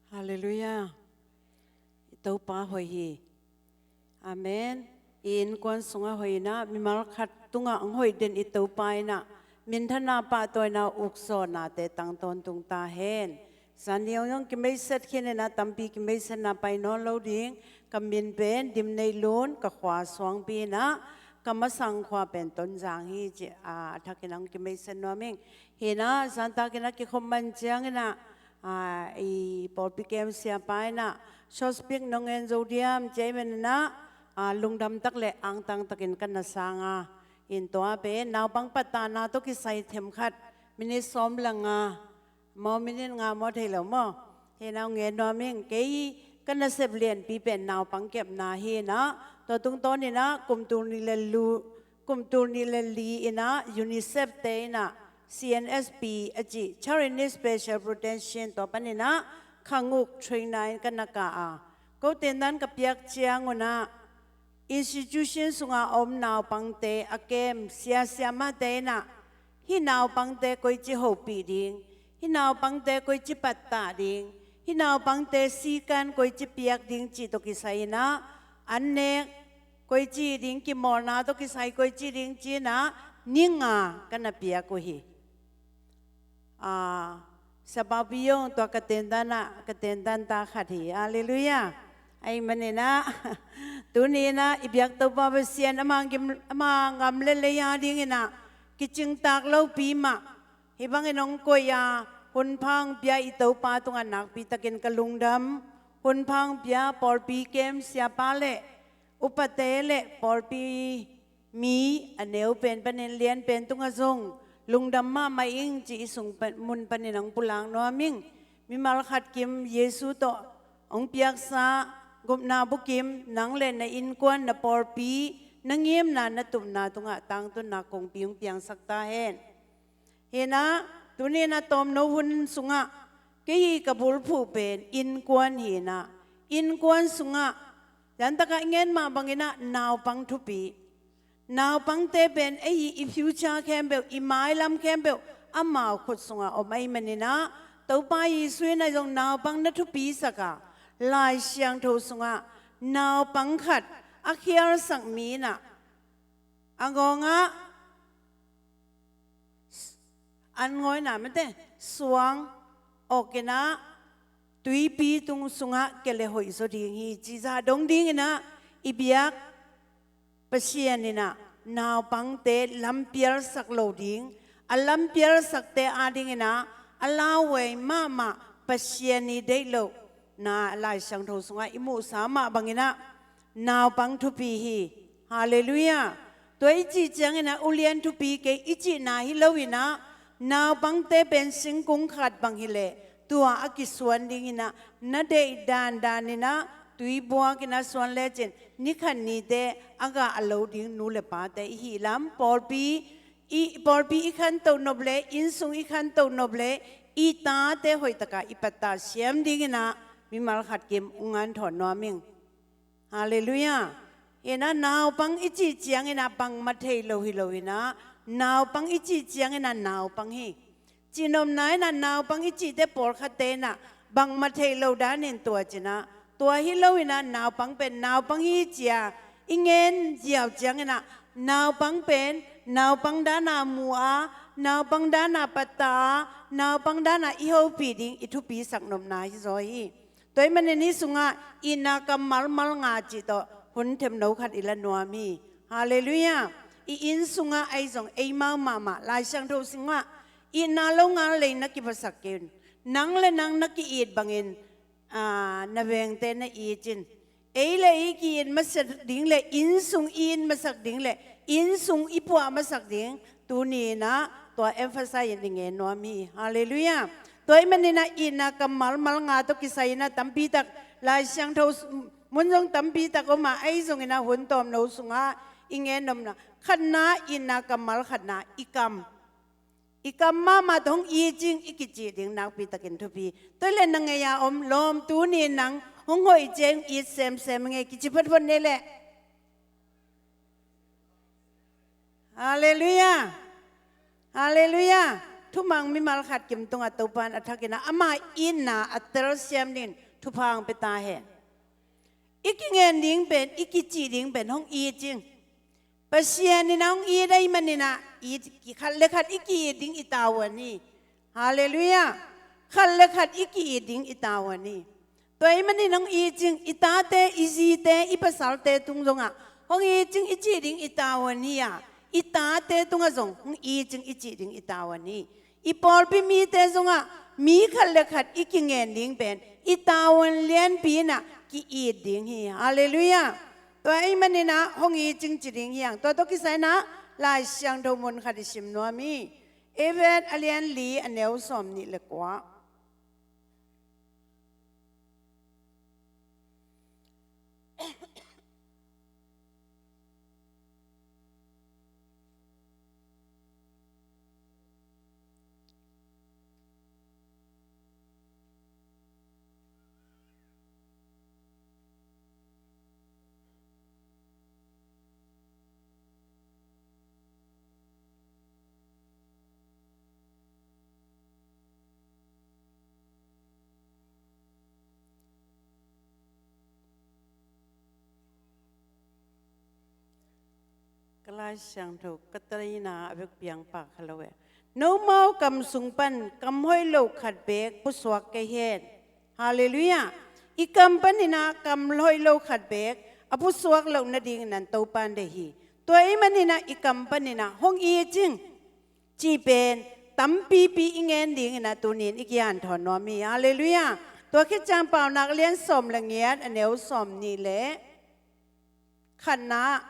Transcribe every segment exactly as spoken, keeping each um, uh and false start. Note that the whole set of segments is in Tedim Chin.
Halleluiah. I Topa hoih hi. Amen. I innkuan sungah hoih in ah, mimal khat tungah hong hoih den i Topa in ah, minthanna, pahtawina, ukzawhnate tang tawntung ta hen. Zan ni hong zong kimeiset khin in ah, tampi kimeisetna pai nawn lo ding. Ka min pen Dim Nei Lun, ka khua Suangpi in ah, ka masang khua pen Tonzang hi ci a, a thak in ah hong kimeiset nuam ing. Hi in ah, zantak in ah kikhop man ciang in ah, a, i pawlpi kem siapa in ah, short speech nong en zo diam ci ahih manin ah, a, lungdam tak le angtang takin ka na sang a. Hi in tua pen naupang pattahna tawh kisai themkhat, minit sawm le nga, maw, minit nga maw, thei lo maw. Hi in ah hong en nuam ing. Kei ka nasep lianpi pen naupang kepna hi in ah, tua tungtawn in ah kum tul nih le lu, kum tul nih le li in ah UNICEF te in ah, C N S P a ci, Child in Need Special Protection, tua panin ah khanguk trainer in ka na kah a. Ko tendan ka piak ciangun ah, institution sunga om naupangte a kem, sia siamahte in ah, hih naupangte koici hopih ding, hih naupangte koici pattah ding, hih naupangte sikan koici piak ding cih tawh kisai in ah, an nek koici ding, kimawlna tawh kisai koici ding ci in ah, ni nga ka na piak uh hi. A, Siapa Pi Yong, tua ka tendan ah, ka tendan ta khat hi. Halleluiah. Ahih manin ah, tuni in ah i biak Topa Pasian ama ngam, ama ngam le lei a ding in ah kicingtak lopi mah, hih bangin hong koih a, hun pha hong pia i Topa tungah nakpi takin ka lungdam. Hun pha hong pia pawlpi kem siapa le upate le pawlpi mi a neu pen panin lian pen tungah zong lungdam mahmah ing ci i sung pan, mun panin hong pulak nuam ing. Mimal khat kim Jesu tawh hong piaksa gupna bukim, nang le na innkuan, na pawlpi, na ngimna, na tupna tungah tangtunna kongpi hong piangsak ta hen. Hi in ah, tuni in ah tawmno hun sungah, kei ka bulphuh pen innkuan hi in ah, innkuan sungah, zantak ah i ngen mah bangin ah naupang thupi. Naupangte pen ei i future khempeuh, i mailam khempeuh, amau khut sungah om ahih manin ah, Topa Jesu in ah zong naupang na thupisak a, Lai Siangtho sungah naupang khat a khialsak mi in ah, a ngawng ah, an ngawina mate, suang awk in ah, tuipi tung sungah kia le hoih zaw ding hi, cih zah dong ding in ah, i biak Pasian in ah naupangte lampialsak lo ding, a lampialsakte a ding in ah, a lauhuai mahmah Pasian i deih loh na Lai Siangtho sungah i muhsa mah bangin ah, naupang thupi hi. Halleluiah. Tua i cih ciangin ah ulian thupi kei i cihna hi lo in ah, naupangte pen singkung khat bang hi leh, tua a kisuan ding in ah, na deih dandan in ah, tui buak in ah suan lecin, ni khat ni teh a gah a lo ding nu le pate i hih lam, pawlpi i, pawlpi i khantoh nop le, innsung i khantoh nop le, i tate hoih takin i pattah siam ding in ah, mimal khat kim hong nganthawn nuam ing. Halleluiah. Hi in ah naupang i cih ciangin ah bangmah thei lo hi lo in ah, naupang i cih ciangin ah naupang hi. Cihnopna in ah naupang i cihte pawlkhatte in ah bangmah thei lo danin tua ci in ah, tua hi lo in ah naupang pen naupang hi ci a, i ngen ziau ciangin ah, naupang pen naupang dan a mu a, naupang dan a pattah a, naupang dan a i hopih ding i thupisak nopna hi zaw hi. Tua ahih manin hih sungah itna kammal mal nga cih tawh hun themno khat i la nuam hi. Halleluiah. I inn sungah ahi zong eimau mahmah, Lai Siangtho sungah itna lo ngal lei na kiphasak kei un. Nang le nang na ki-it bangin, aa, na vengte na it in. Ei le ei ki-it masak ding le, innsung i it masak ding le, innsung i puah masak ding, tuni in ah tua emphasize in i ngen nuam hi. Halleluiah. Tua ahih manin ah itna kammal mal nga tawh kisai in ah tampi tak, Lai Siangtho s-, mun zong tampi tak om a, ahi zongin ah hun tawmno sungah i ngen nopna, khatna, itna kammal khatna, i kam. I kam mahmah tawh hong it cing, i kicih ding nakpi takin thupi. Tua hi leh na ngei a om lawm, tuni in nang hong hoih ciang it semsem ing ei, kici photphot ni leh. Halleluiah. Halleluiah. thumang mimal khat kim tungah Topa in a thakin ah ama itna a telsiam dingin thupha hong pia ta hen. I kingen ding pen, i kicih ding pen hong it cing. Pasian in ah hong it ahih manin ah, it, khat le khat i ki-it ding i tavuan hi. Halleluiah. Khat le khat i ki-it ding i tavuan hi. Tua ahih manin hong it cing, i tate, i zite, i pasalte tung zongah hong it cing, i cih ding i tavuan hi a, i tate tungah zong hong it cing, i cih ding i tavuan hi. I pawlpi mite zongah mi khat le khat i kingen ding pen i tavuan lianpi in ah ki-it ding hi. Halleluiah. Tua ahih manin ah hong it cing ci ding hi hang. Tua tawh kisai in ah Lai Siangtho mun khat i sim nuam hi. Efesa a lian li, a neu sawmnih le kua. Ka Lai Siangtho ka taina a bek piang pak kha lo e. Nomau kam sung pan kam hoih lo khat beek pusuak kei hen. Halleluiah. I kam panin ah kam hoih lo khat beek a pusuak loh nadingin ah Topa in deih hi. Tua ahih manin ah i kam panin ah hong it cing cih pen tampipi i ngen dingin ah tuni-in i kihanthawn nuam hi. Halleluiah. Tua khit ciang Paunak lian sawm le giat, a neu sawmnih le khatna.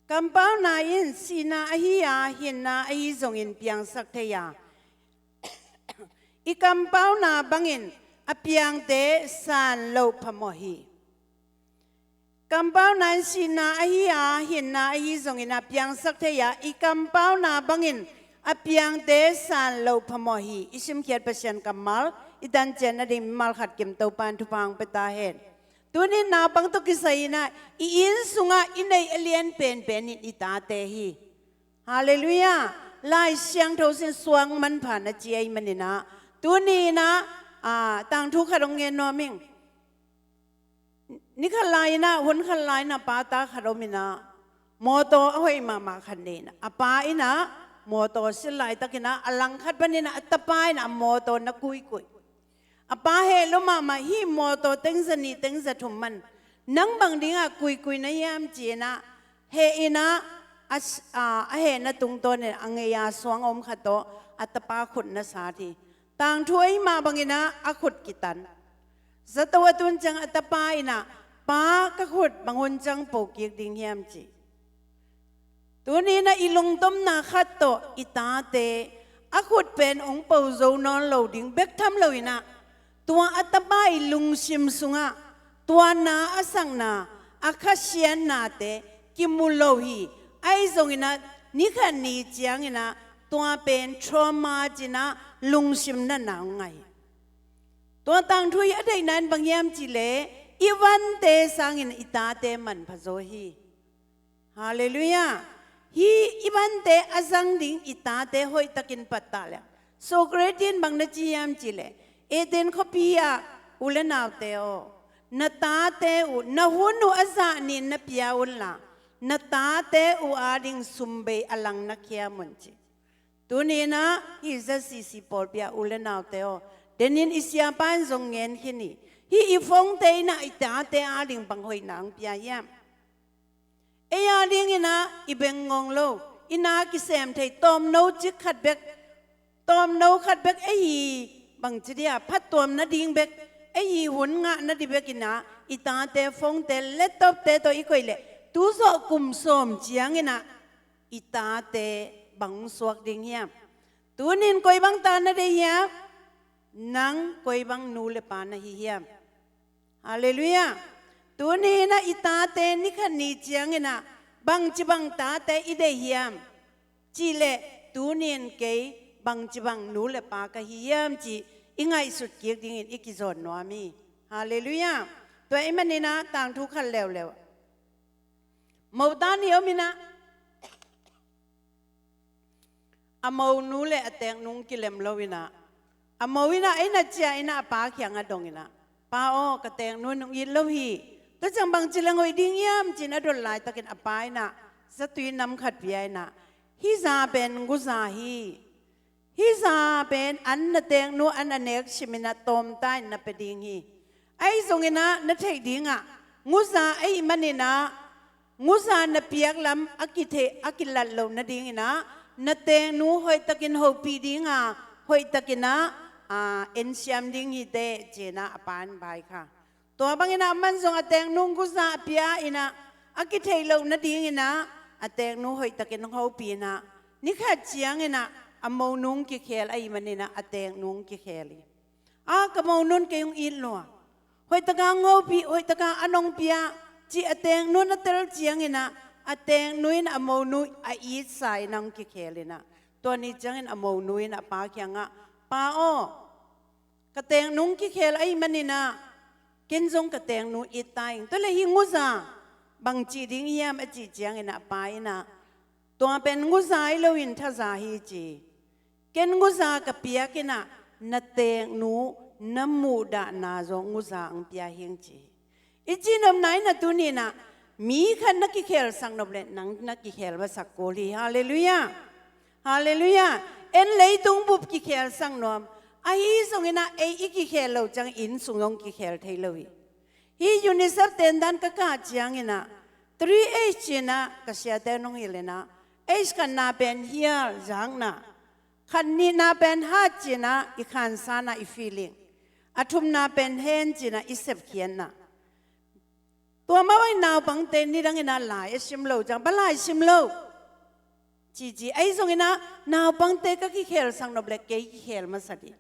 Kampauna in sihna ahi a, hinna ahi zongin piangsak thei a, i kampauna bangin a piangte san loh phamawh hi. Kampauna in sihna ahi a, hinna ahi zongin a piangsak thei a, i kampauna bangin a piangte san loh phamawh hi. I simkhiat Pasian kammal i dancian nading mimal khat kim Topa in thupha hong pia ta hen. Tuni-in naupang tawh kisai-in ah i inn sungah i neih a lian penpen in i tate hi. Halleluiah. Lai Siangtho sin suang manpha na ci ahih manin ah tuni-in ah, ah, tangthu khat hong ngen nuam ing. Ni khat lai-in ah, hun khat lai-in ah, pa ta khat om in ah, mawtaw a hoih mahmah khat nei in ah, a pa in ah mawtaw silh laitakin ah, a langkhat panin ah a tapa in ah a mawtaw na kuikui. A pa heh lua mahmah, hih mawtaw teng za nih teng za thum man nang bang dingah kuikui na hiam ci-in ah, heh in ah, a, a, a hehna tungtawnin a ngei a suang a om khat tawh a tapa khut na sat hi. Tangthu ahih mah bangin ah a khut kitan. Zato a tun ciang a tapa in ah, pa, ka khut bang hun ciang po kik ding hiam ci. Tuni-in ah i lungtomna khat tawh i tate a khut pen hong po zo nawn lo ding bek tham lo-in ah, tua a tapa i lungsim sungah tua na a sakna, a khasiatnate kimu lo hi. Ahi zongin ah ni khat ni ciangin ah tua pen trauma ci-in ah lungsim natna hong ngah hi. Tua tangthu i a deihna in bang hiam cih leh i vante sangin i tate manpha zaw hi. Halleluiah. Hih i vante a zang ding i tate hoihtakin pattah leh, Socrates in bang na ci hiam cih leh, Eden khuapi ah, u le naute aw, na tate uh na hun uh a zah nih na pia unla, na tate uh ading sumbei a lang na khiam un ci. Tuni-in ah hih Z C C pawlpi ah u le naute aw, denin i siapa in zong ngen khin hi. Hih i phone-te in ah i tate ading bang hoihna hong pia hiam? Ei adingin ah i bengngong lo, i na kisem thei, tawmno cik khat bek, tawmno khat bek ei hi, bangci dia, phattuam nading bek ei hi, hun ngah nading bekin ah i tate phone-te, laptop-te tawh i koih leh, tu zawh kum sawm ciangin ah i tate bang suak ding hiam? Tuni-in koi bang ta na deih hiam? Nang koi bang nu le pa na hi hiam? Halleluiah. Tuni-in ah i tate ni khat ni ciangin ah bangci bang tate i deih hiam cih leh, tuni-in kei bangci bang nu le pa ka hi hiam cih i ngaihsut kik dingin i kizawn nuam hi. Halleluiah. Tua ahih manin ah tangthu khat leuleu, mo ta nih om in ah, a monu le a teeknu kilem lo in ah, a mo in ah ei na ciah in ah a pa kiangah dong in ah, "Pa aw, ka teeknu in hong it lo hi. Tua ciang bangci leng hoih ding hiam?" ci-in a dot laitakin a pa in ah zatui nam khat pia in ah, "Hih za pen nguza hi. Hih za pen an na teeknu an a nek sim in ah tawmta in na pia ding hi. Ahi zongin ah na theih dingah nguza ahih manin ah, nguza na piak lam a kithei, a kilat loh nadingin ah na teeknu hoihtakin hopih ding a, hoihtakin ah, aa, ensiam ding hi teh," ci-in ah a pa in vaikhak. Tua bangin ah aman zong a teeknu nguza a pia in ah, a kithei loh nadingin ah a teeknu hoihtakin hong hopih in ah, ni khat ciangin ah a monu hong kikhel ahih manin ah a teeknu hong kikhel hi. "Ah, ka monu in kei hong it lua. Hoihtakin hong hopih, hoihtakin an hong pia," ci a teeknu in a tel ciangin ah, a teeknu in a monu a itsa in ah hong kikhel in ah, tua ni ciangin a monu in a pa kiangah, "Pa aw, ka teeknu hong kikhel ahih manin ah ken zong ka teeknu it ta ing. Tua leh hih nguza bangci ding hiam?" a cih ciangin ah a pa in ah, "Tua pen nguza hi loin thaza hi," ci. "Ken nguza ka piak in ah na teeknu na muhdahna zong nguza hong pia hi ing," ci. I cihnopna in ah tuni in ah mi khat na kikhelsak nop leh nang na kikhel masak kul hi. Halleluiah. Halleluiah. En leitung bup kikhelsak nuam, ahi zongin ah ei i kikhel loh ciang inn sung zong kikhel thei lo hi. Hih UNICEF tendan ka kah ciangin ah, three H ci-in ah ka siate in hong hilh in ah, H khatna pen hial, zakna. Khat nihna pen heart ci-in ah i khansanna, i feeling. A thumna pen hand ci-in ah i sepkhiatna. Tua mah bangin naupangte nidangin ah lai a sim loh ciang, "Bang lai sim lo?" ci ci. Ahi zongin ah naupangte ka kikhelsak nop leh kei kikhel masa ding.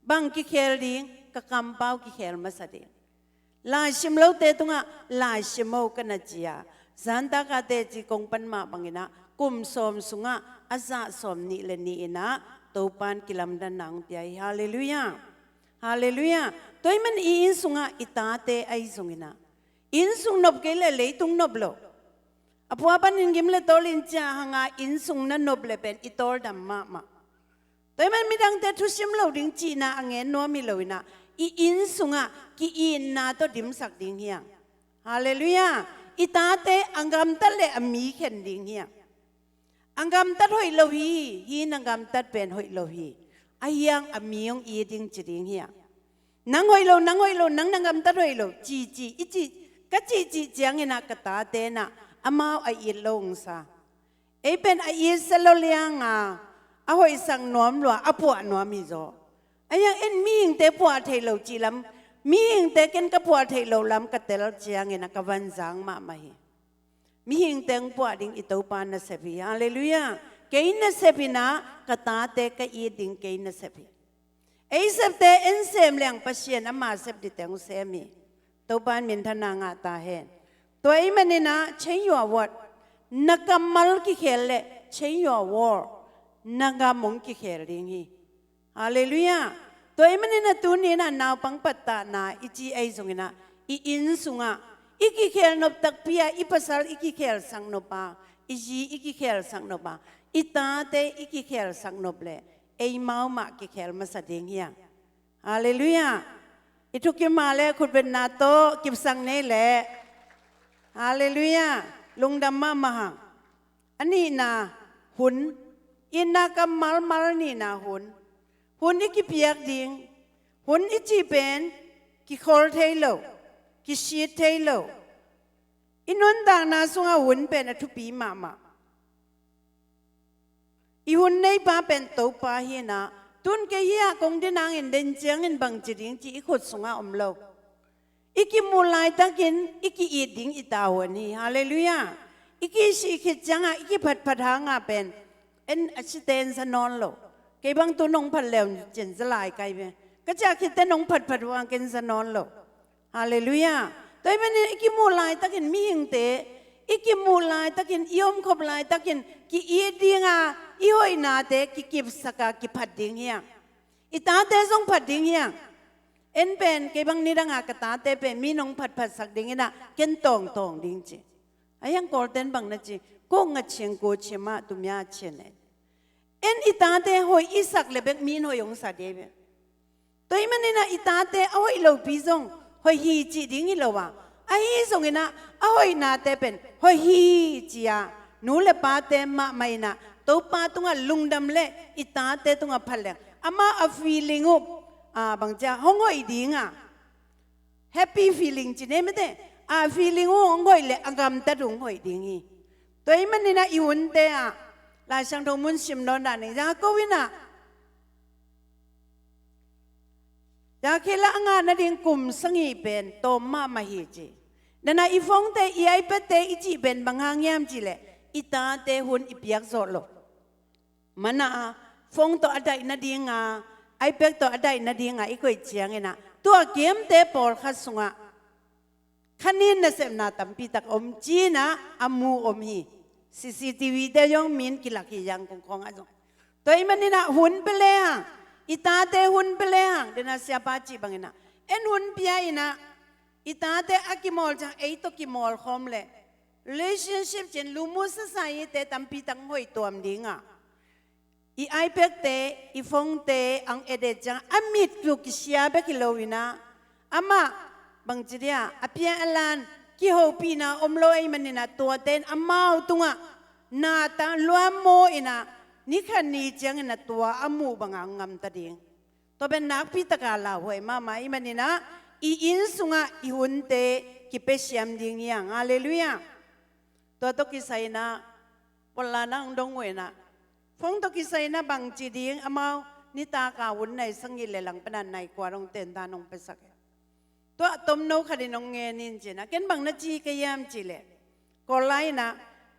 Bang kikhel ding? Ka kampau kikhel masa ding. Lai sim lote tungah lai sim o ka na ci a, zanta kate ci kong pan mah bangin ah kum sawm sungah a zah sawm nih le nih in ah Topa'n kilamdanna hong pia hi. Halleluiah. Halleluiah. Tua ahih manin i inn sungah i tate ahi zongin ah, inn sung nop kei leh leitung nop lo. A pua panin gim le tawl in ciah hang a inn sung na nop leh pen i tawldam mahmah. Tua ahih manin midangte thusim loh ding cihna a ngen nuam hi loin ah, i inn sungah ki-itna tawh dimsak ding hi hang. Halleluiah. I tate a gamtat leh a mi khen ding hi hang. A gamtat hoih lo hi, hih na gamtat pen hoih lo hi. Ahi hang a mi hong it ding ci ding hi hang. Nang hoih lo, nang hoih lo, nang na gamtat hoih lo, ci ci, i ci, ka cih cih ciangin ah ka tate in ah amau a it lo hong sa. Ei pen a itsa lo liang a, a hoihsak nuam lua, a puah nuam hi zaw. Ahi hang en mihingte puah theih loh cih lam, mihingte ken ka puah theih loh lam ka tel ciangin ah ka vanzang mahmah hi. Mihingte hong puah ding i Topa nasep hi. Halleluiah. Kei nasep in ah ka tate ka it ding kei nasep hi. Ei septe en sem leng Pasian ama sep dingte hong sem hi. Topa'n minthanna ngah ta hen. Tua ahih manin ah change your word. Na kammal kikhel leh change your world. Na gam hong kikhel ding hi. Halleluiah. Tua ahih manin ah tuni in ah naupang pattahna i ci ahi zongin ah, i inn sungah i kikhel nop takpi a, i pasal i kikhelsak nop a, i zi i kikhelsak nop a, i tate i kikhelsak nop leh eimau mah kikhel masa ding hi hang. Halleluiah. I thukim a leh khutbetna tawh kipsak nei leh. Halleluiah. Lungdam mahmah hang. A nihna hun, itna kammal mal nihna hun. Hun i kipiak ding, hun i cih pen kikhol thei lo, kisit thei lo. I nuntakna sungah hun pen a thupi mahmah. I hun neipa pen Topa hi in ah, tun kei hih ah kong din hangin, den ciangin bangci ding ci i khut sungah om lo. I kimuh laitakin i ki-it ding i tavuan hi. Halleluiah. I kisih khit ciangah i kiphatphat hangah pen, en a site en za nawn lo. Kei bang tu nong phat leu cin za lai kai ve. Ka ciah khitte nong phatphat uh a ken za nawn lo. Halleluiah. Tua ahih manin i kimuh laitakin mihingte, i kimuh laitakin, i omkhop laitakin ki-it ding a, i hoihnate kikipsak a kiphat ding hi hang. I tate zong phat ding hi hang. En pen kei bang nidanga ka tate pen mi nong phatphatsak ding inah ken tawngtawng ding ci. Ahi hang Kawlten bang na ci, kuk nga chin ko chin mah tumia chin e. En i tate hoih i sak le bek mi in hoih hong sa dei ve. Tua ahih maninah i tate a hoih lopi zong hoih hi cih ding hi lo a, ahi zonginah a hoihnate pen hoih hi ci-a nu le pate mahmah inah Topa tungah lungdam le i tate tungah phat leng amah a feeling uh, a, bang cia hong hoih dinga, happy feeling ci nei mate, a feeling uh hong hoih le a gamtat uh hong hoih ding hi. Tua ahih maninah i hunte ah Lai Siangtho mun sim nawn dah ning. Jakob inah Rakhel a ngah nading kum sagih pen tawm mahmah hi ci. Nana i phone-te, i iPad-te i cih pen bang hang hiam cihleh i tate hun i piak zawh lo. Mana a phone tawh a daih nadinga, iPad tawh a daih nadinga i koih cianginah tua gamete pawlkhat sungah khanin nasepna tampi tak om cinah a mu om hi. CCTV-te zong min kilak hi, Yangon khawngah zong. Tua ahih maninah hun pia lehang, i tate hun pia lehang, dena siapa cih banginah en hun pia inah i tate a kimawl ciang ei tawh kimawl khawm le relationship cin lumu sasai-te tampi tak hoih tuam dinga, i iPad-te, i phone-te ang edet ciang a mit kiu kisia bek hi loinah amah bangci dia a pia a lan kihopihna om lo ahih maninah tuate in amau tungah nata luammaw inah ni khat ni cianginah tua a muh banga ang ngamta ding. Tua pen nakpi taka lauhuai mahmah ahih maninah i inn sungah i hunte kipesiam ding hi hang. Halleluiah. Tua tawh kisai inah pawlna ang dong uh inah phone tawh kisai inah bangci ding, amau nitaka hun nai sagih le langpanah nai kua dong tentan hong piasak e. Tua tomno khatin hong ngen in cinah ken bang na ci ka hiam cihleh Kawl lai inah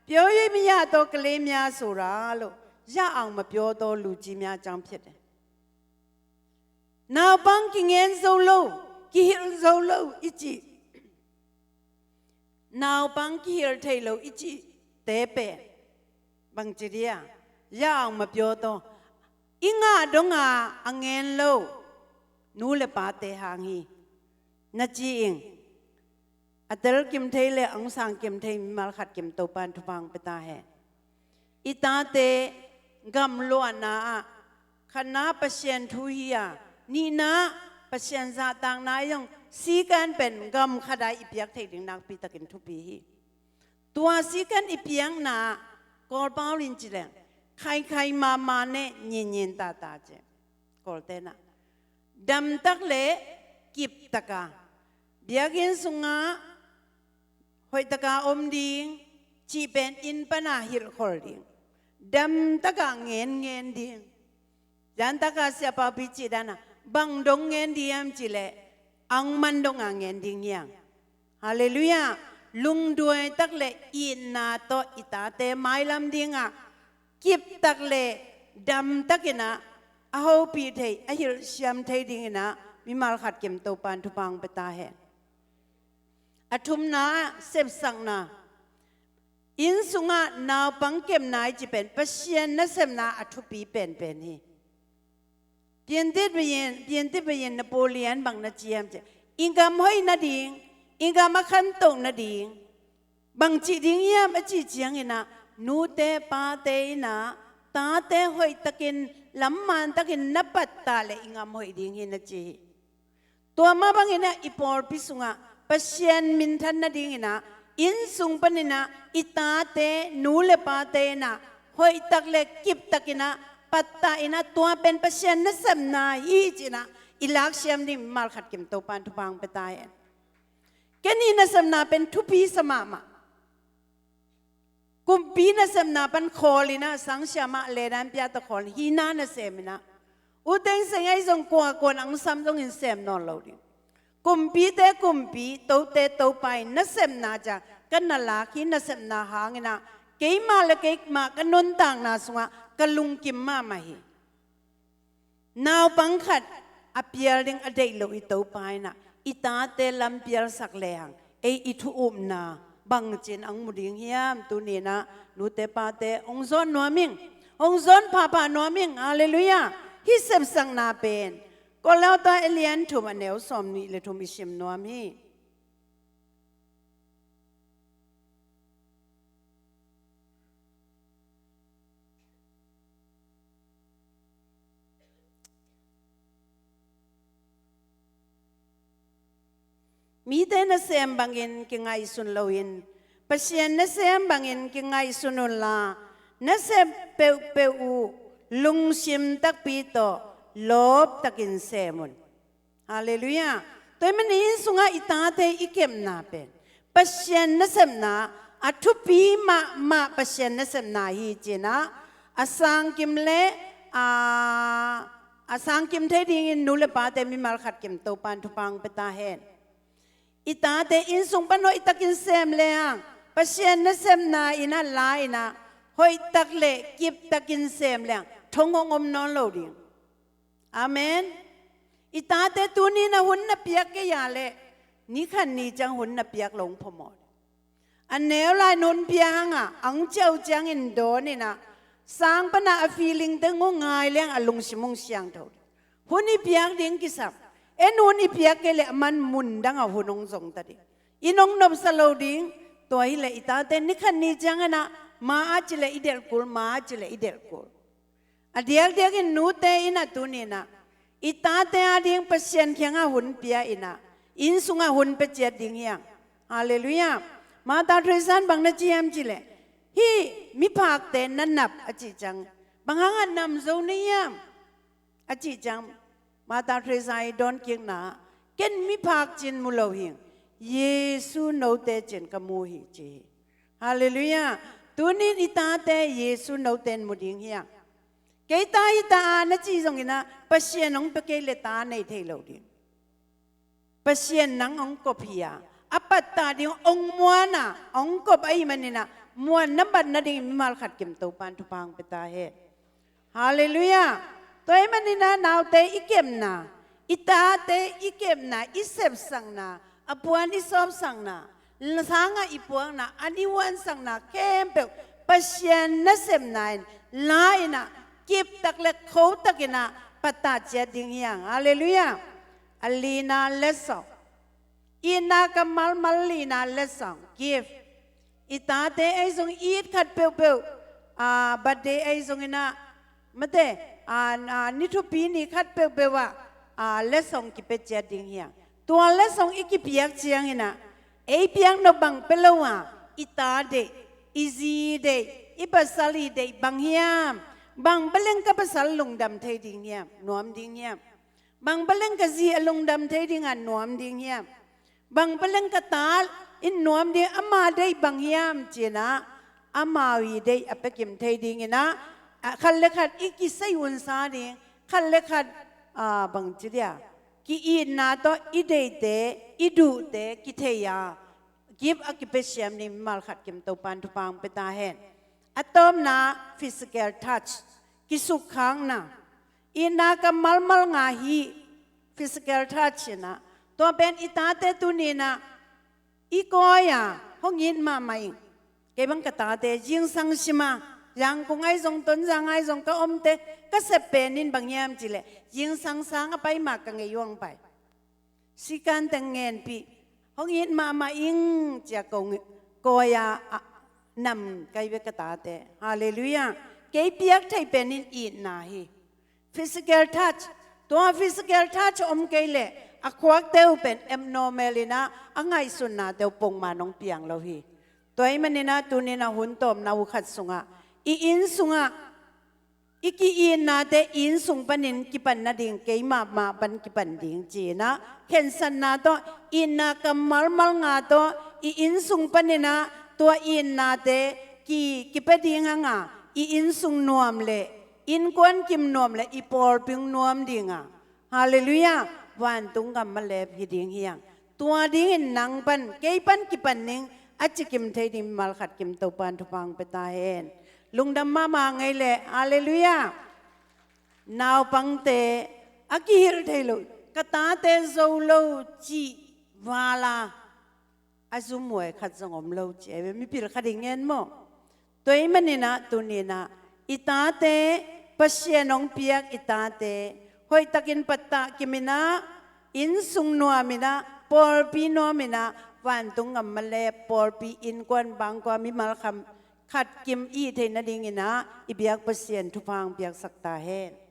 ပြော၍မရသောကလေးများဆိုတာလို့ ရအောင်မပြောသောလူကြီးများအကြောင်းဖြစ်တယ်။ Naupang kingen zo lo, kihilh zo lo i cih, naupang kihilh thei lo i cihte pen bangci dia, ရအောင်မပြောသော, i ngah donga a ngen lo nu le pate hang hi na ci ing. A tel kim thei le ang sang kim thei mimal khat kim Topan thupha hong pia ta hen. I tate gamluahna ah khatna Pasian thu hi a, nihna Pasian zahtakna i zong sikan pen gam khata i piak theih ding nakpi takin thupi hi. Tua sikan i piakna ah Kawlpau in ci leng khaikhai mama ne nyinnyin tata ci. Kawlten ah damtak le kiptaka biakinn sungah hoihtaka om ding cih pen inn pana hilhkhol ding, damtaka ngenngen ding. Zantaka siapaupi cih dana bang dong ngen ding hiam cihleh ang man donga ngen ding hi hang. Halleluiah. Lungduai tak le itna tawh i tate mailam dingah kiptak le damtakinah a hopih thei, a hilhsiam thei dinginah mimal khat kim Topan thupha hong pia ta hen. A thumna ah sepsakna. Inn sungah naupang kepna i ci pen Pasian nasepna a thupi penpen hi. Piantit bayin, piantit bayin Napoleon bang na ci hiam cihleh i gam hoih nading, i gam a khantoh nading bang cih ding hiam a cih cianginah nute pate inah tate hoihtakin lammantakin na pattah le i gam hoih ding hi na ci hi. Tua mah banginah i pawlpi sungah Pasian minthan nadinginah inn sung paninah i tate nu le pate inah hoihtak le kiptakinah pattah inah tua pen Pasian nasepna hi cinah i laksiam ding mimal khat kim Topan thupha hong pia ta hen. Ken hih nasepna pen thupi sa mahmah. Kumpi nasepna pan khawl inah sangsiamah ledan piata khawl hina naseminah u Thein Sein ahi zong kua kuan ang sam zongin sem nawn lo ding. Kumpite kumpi, tote topa in nasepna ciang ka na lak hi. Nasepna hanginah keimah le keimah ka nuntakna sungah ka lungkim mahmah hi. Naupang khat a pial ding a deih lo i Topa inah i tate lam pialsak lehang ei i thu upna bangcin ang mu ding hiam? Tuninah nute pate hong zawn nuam ing, hong zawn phapha nuam ing. Halleluiah. Hih sepsakna pen Korinth a lian thum a neu sawmnih le thum i sim nuam hi. Mite nasem bangin kingaihsun loin Pasian nasem bangin kingaihsun unla, nasep peuhpeuh uh lungsim takpi tawh lawptakin sem un. Halleluiah. Tua ahih manin inn sungah i tate i kepna pen Pasian nasepna a thupi mahmah Pasian nasepna hi ci-in ah, a sangkim le a, a sangkim thei dingin nu le pate mimal khat kim Topan thupha hong pia ta hen. I tate inn sung pan hoihtakin sem leng, Pasian nasepna in ah la in ah hoihtak le kiptakin sem leng thong hong om nawn lo ding. Amen. I tate tuni-in ah hun na piak kei a leh, ni khat ni ciang hun na piak lo hong phamawh. A neu lai-in hun pia hang a, a hong ciah uh ciangin dawn in ah, sang pan a a feeling teng uh ngai leng a lungsim hong siangtho. Hun i piak ding kisam. En, hun i piak kei leh aman mun dang a hun hong zong ta ding. Inn hong nopsa lo ding. Tua hi leh i tate ni khat ni ciangin ah, ma a ci leh i delh kul, ma a ci leh i delh kul. A diakdiakin nute in ah tuni-in ah i tate ading Pasian kiangah hun pia in ah, inn sungah hun pia ciat ding hi hang. Halleluiah. Mother Teresa in bang na ci hiam cih leh, hih miphakte na nap a cih ciang, bang hangah nam zo na hiam a cih ciang, Mother Teresa i dawnkikna, ken miphak ci-in mu lo hing, Jesu note ci-in ka mu hi ci hi. Halleluiah. Tuni-in i tate Jesu note in mu ding hi hang. Kei ta hi ta a na cih zongin ah Pasian hong pia kei leh ta nei thei lo ding. Pasian nang hong kop hi a, a pattah ding hong muan a, hong kop ahih manin ah muan na bat nadingin mimal khat kim Topan thupha hong pia ta hen. Halleluiah. Tua ahih manin ah naute i kepna, i tate i kepna, i sepsakna, a puan i sawpsakna, sangah i puakna, an i huansakna khempeuh Pasian nasepna in la in ah, kiptak le khotak in ah pattah ciat ding hi hang. Halleluiah. A lina letsong, itna kammal mal lina letsong, gift. I tate ahi zong it khat peuhpeuh, a, birthday ahi zongin ah, mate, a, a, ni thupi ni khat peuhpeuh ah, a, letsong kipia ciat ding hi hang. Tua letsong i kipiak ciangin ah, ei piak nop bang pia lo a, i ta deih, i zi deih, i pasal i deih bang hiam? Bang bia leng ka pasal lungdam thei ding hiam, nuam ding hiam? Bang bia leng ka zi a lungdam thei ding a nuam ding hiam? Bang bia leng ka ta in nuam ding, ama deih bang hiam ci-in ah, amau i deih a pia kim thei dingin ah, a, khat le khat i kisei hunsa ding, khat le khat, a, bang ci dia, ki-itna tawh i deihte, i duhte kithei a, gift a kipia siam ding mimal khat kim Topan thupha hong pia ta hen. A tawpna, physical touch, kisukkhakna. Itna kammal mal nga hi, physical touch in ah. Tua pen i tate tuni-in ah i kawi a, hong it mahmah ing. Kei bang ka tate zingsang sim a, Yangon ahi zong, Tonzang ahi zong ka omte, ka sep pen in bang hiam cih leh, zingsang sang a pai ma ka ngei uh hong pai. Sikan teng ngenpih, hong it mahmah ing ci-a ko nge-, kawi a, a, nam kai ve ka tate. Halleluiah. Kei piak thei pen in itna hi. Physical touch. Tua physical touch om kei leh a khuakte uh pen abnormal in ah, a ngaihsutnate uh pongman hong piang lo hi. Tua ahih manin ah tuni-in ah hun tawpna uh khat sungah, i inn sungah i ki-itnate i inn sung panin kipan nading, keimah mah pan kipan ding ci-in ah, khensatna tawh, itna kammal mal nga tawh, i inn sung panin ah tua itnate ki, kipia ding hang a, i inn sung nuam leh, innkuan kim nuam leh, i pawlpi nuam ding a, halleluiah, vantung gam malep hi ding hi hang. Tua dingin nang pan, kei pan kipan ning, a ci kim thei ding mimal khat kim Topan thupha hong pia ta hen. Lungdam mahmah ngei leh, halleluiah. Naupangte, a kihilh thei lo, ka tate zo lo cih val a, a zumhuai khat zong om lo ci, a ve mipil khat i ngen maw. Tua ahih manin ah tuni-in ah i tate Pasian hong piak i tate hoihtakin pattah kimin ah, innsung nuamin ah, pawlpi nuamin ah, vantung gammal le pawlpi innkuan bangkua mimal kham khat kim i hih theih nadingin ah i biak Pasian thupha hong piaksak ta hen.